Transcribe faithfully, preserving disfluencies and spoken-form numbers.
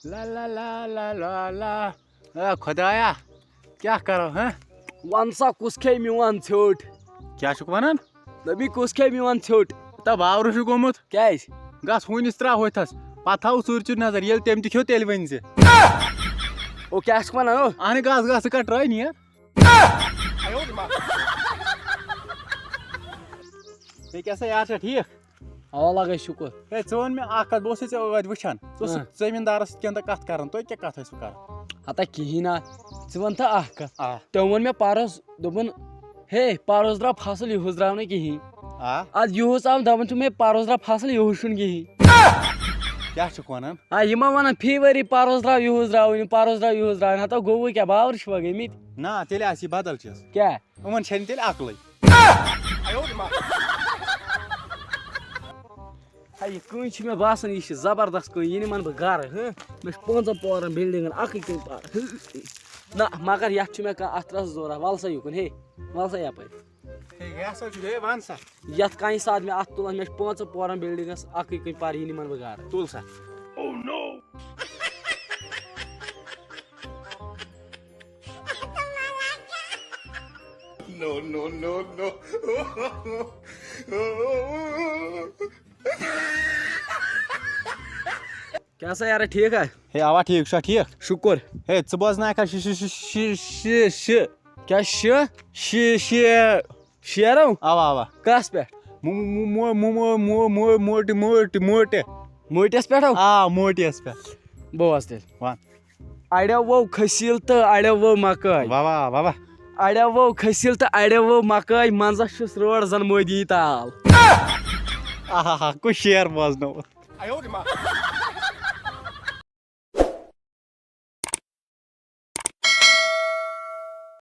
لا لا لا لا لا لا۔ اے خۄدایا، کیٛاہ کرو، ہہ؟ وَن سا، کُس کھیٚیہِ میون ژھیوٚٹ؟ کیٛاہ چھُکھ وَنان؟ دَپی، کُس کھیٚیہِ میون ژھیوٚٹ؟ تہ باورٕ چھُ گوٚمُت۔ کیٛازِ؟ گژھ ہوٗنِس ترٛاو ہوٚتھس، پتہٕ تھاو ژوٗرِ ژوٗرِ نظر، ییٚلہِ تٔمۍ تہِ کھیوٚو تیٚلہِ ؤنۍ زِ۔ او، کیٛاہ چھُکھ وَنان، او؟ اہنہِ گژھ گژھ، ژٕ کر ٹرٛاے نیر۔ ہے کیٛاہ سا یار، چھا ٹھیٖک؟ اوا، لگے شُکُر۔ ہے، ژٕ وَن مےٚ اکھ کتھ، بہٕ اوسُے ژےٚ ٲدۍ وٕچھان، ژٕ اوسُکھ ہاں۔ زٔمیٖندارس سۭتۍ کینٛہہ تہٕ کتھ کران، تُہۍ کیٛاہ کتھ ٲسِو کران؟ ہتا کِہیٖنۍ نہ۔ ژٕ وَن تہٕ اکھ کتھ۔ آ۔ تٔمۍ ووٚن مےٚ پرُس، دوٚپُن، ہے، پرُس درٛاو فصل، یُہُس درٛاو نہٕ کِہیٖنۍ۔ آ۔ ادٕ یُہُس آو، دَپان چھُ مےٚ، پرُس درٛاو فصل، یُہُس چھُنہٕ کِہیٖنۍ۔ کیٛاہ چھُکھ وَنان؟ آ، یہِ ما وَنان فی ؤری پرُس درٛاو، یُہُس درٛاو نہٕ، پرُس درٛاو، یُہُس درٛاو نہٕ۔ ہتا گوٚوُے کیٛاہ، باورٕ چھُوا گٔمٕتۍ؟ نہ، تیٚلہِ آسہِ یہِ بدل چیٖز۔ کیٛاہ؟ یِمن چھَنہٕ تیٚلہِ عقلٕے۔ ہے، یہِ کٔنۍ چھِ مےٚ باسان، یہِ چھِ زبردست کٔنۍ، یہِ نِمَن بہٕ گَرٕ، ہہ؟ مےٚ چھِ پانٛژَن پورَن بِلڈِنٛگَن اَکٕے کٔنۍ پَر۔ نہ، مگر یَتھ چھُ مےٚ کانٛہہ اَتھٕ رَس ضوٚرَتھ، وَل سا یُکُن، ہے، وَل سا یَپٲرۍ۔ ہے، یہِ ہسا چھُ، ہے، وَن سا۔ یَتھ کَنہِ ساتہٕ مےٚ اَتھٕ تُلَتھ، مےٚ چھِ پانٛژَن پورَن بِلڈِنٛگَس اَکٕے کٔنۍ پَر، یہِ نِمَن بہٕ گَرٕ۔ تُل سا۔ No, no, no, no. کیٛاہ سا یارا، ٹھیٖک ہا؟ ہے، اوا ٹھیٖک چھا، ٹھیٖک؟ شُکُر۔ ہے، ژٕ بوزناوکھا شِ-، شِ-، شِ-، شِ-، شِ-، شِ-، شِ-، کیٛاہ شِ؟ شِ-، شِ-، شیرو؟ اوا، اوا۔ کَس پٮ۪ٹھ؟ مو-، مو-، مو-، مو-، مو-، مو-، موٹہِ، موٹہِ، موٹہِ۔ موٹِس پٮ۪ٹھ ہو؟ آ، موٹِس پٮ۪ٹھ۔ بوز تیٚلہِ۔ وَن۔ اَڑیو وو کھٔسیٖل تہٕ اَڑیو وو مَکٲے۔ واہ، واہ، واہ، واہ۔ اَڑیو وو کھٔسیٖل تہٕ اَڑیو وو مَکٲے، منٛزَس چھُس رٲڑ زَن مودی تال۔ آہا، کُس شعر بوزنووُتھ؟